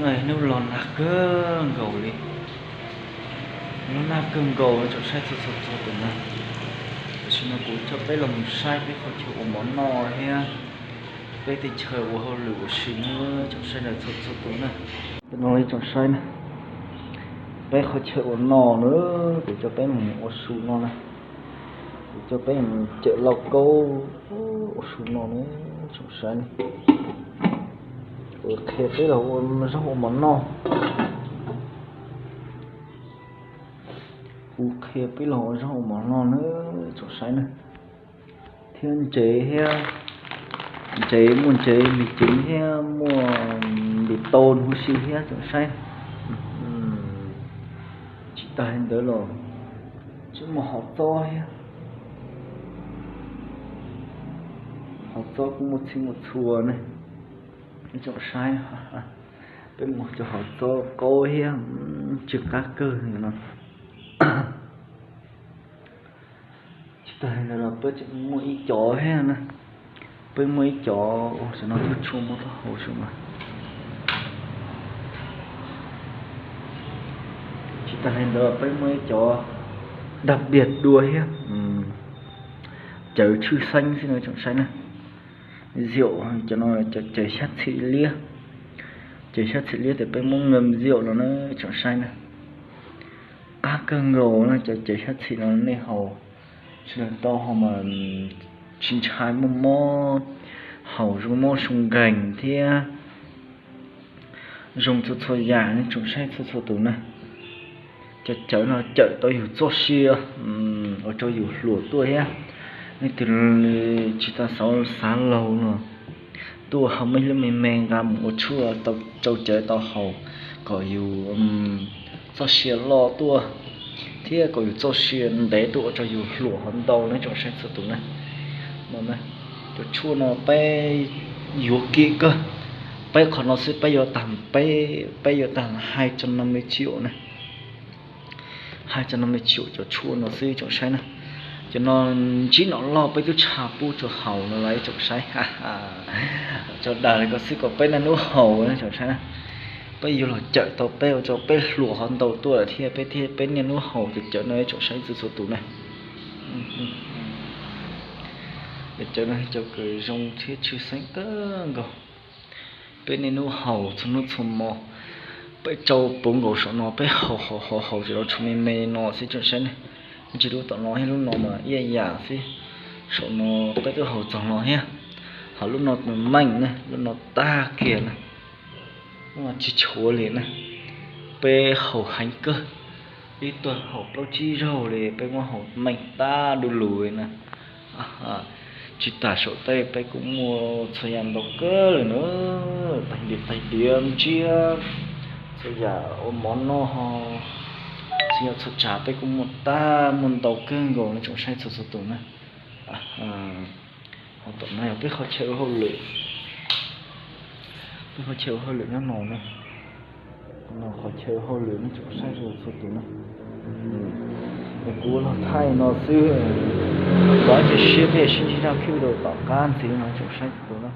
Hnub los nag kawg nkaus li, los nag kawg nkaus tsoom saib txhua txhua tus na. Tam sim no kuv coj peb los mus saib peb qhov chaw ua mov noj thiab peb tej chaw ua hauj lwm ua si na tsoom saib txhua txhua tus na. Tam no li tsoom saib na, peb qhov chaw ua noj na, kuv coj peb mus ua su no na. Kuv coj peb mus cawm lauj kaub ua su no na tsoom saib na. Kuv qhia peb los ua zaub ua mov noj. Kuv qhia peb los ua zaub ua mov noj na tsoom saib na. Thiab ntsev thiab, ntsev muaj ntsev me ceev thiab muaj npis tau huv si thiab tsoom saib. Tsis tas li ntawd los tseem muaj hov txob thiab. Hov txob kuj muaj txhij muaj txhua ne. Tsoom saib, peb muaj cov hov txob qaub thiab, tsw qab kawg no. Tsis tas li ntawd los peb tseem muaj ib cov thiab na. Peb muaj ib cov, tam no tub tshuaj muab taub hau su mas. Tsis tas li ntawd peb muaj ib cov dag piag dua thiab, cawv tshwj xeeb xwb no tsoom saib na. Ziaum cov no cov cawv xyab txhim liab, cawv xyab txhim liab tias peb muab nqee ziaum no na tsoom saib na. Qab kawg nkaus na cov cawv xyab txhim no nej haus sawv daws tau haus mas tsis ntshai muaj mob, haus zoo mob zoo nkeeg thiab zoo txhua txhua yam nej tsoom saib txhua txhua tus na. Cov cawv no cawm tau yus txoj sia, ua rau yus hluas tuaj thiab. Nej tus tsis tau xav laug no tuaj haus me lub me me nqa mus ua tshuaj rau cawv tau haus kom yus txoj sia loj tuaj thiab kom yus txoj sia ntev tuaj ua rau yus hluas hov ntau na tsoom saib txhua tus na. Cov tshuaj no peb yuav kim kawg, peb qhov no xwb peb yuav tag, peb yuav tag hai trăm năm mươi triệu na. Hai trăm năm mươi triệu cov tshuaj no xwb tsoom saib na. Cov no ntsib nom loj peb twb tshaj pub rau haus no los tsoom saib. Tso dag li ko xwb kom peb niaj hnub haus na tsoom saib na. Peb yuav los cawm tau peb ua rau peb hluas hov ntau tuaj thiab peb thiab peb niaj hnub haus cov cawv no tsoom saib txhua txhua tus na. Cov cawv no cov kawm zoo thiab tshwj xeeb kawg nkaus. Peb niaj hnub haus txhua hnub txhua hmo, peb tsau puv nkaus saum no peb haus haus haus haus ces los tshuav me me no xwb tsoom saib ne. Ntsis lub tom no thiab lub no mas ib yam xwb, saum no peb twb haus txog no thiab. Ho lub no nws meej ne, lub no tag kiag na, lub no tsis tshuav li na. Peb haus heev kawg, ib tug haus plaub tsib zaug li peb muab haus meej tag du lug li na. Tsis tas saum tej peb kuj muaj txhua yam ntau kawg li na, tais diav tais diav ntsiab, txhua yam ua mov noj ho, txhua yam txhua tsav peb kuj muaj tag muaj ntau kawg nkaus no tsoom saib txhua txhua tus na. Ho tom no yog peb qhov chaw ua hauj lwm, peb qhov chaw ua hauj lwm nyob no na. No qhov chaw ua hauj lwm no tsoom saib txhua tus na. Es kuv los thaij no xwb, kuv ib tsoom siab peb sib ntsib rau clip video tom qab ntxiv no tsoom saib txhua tus na.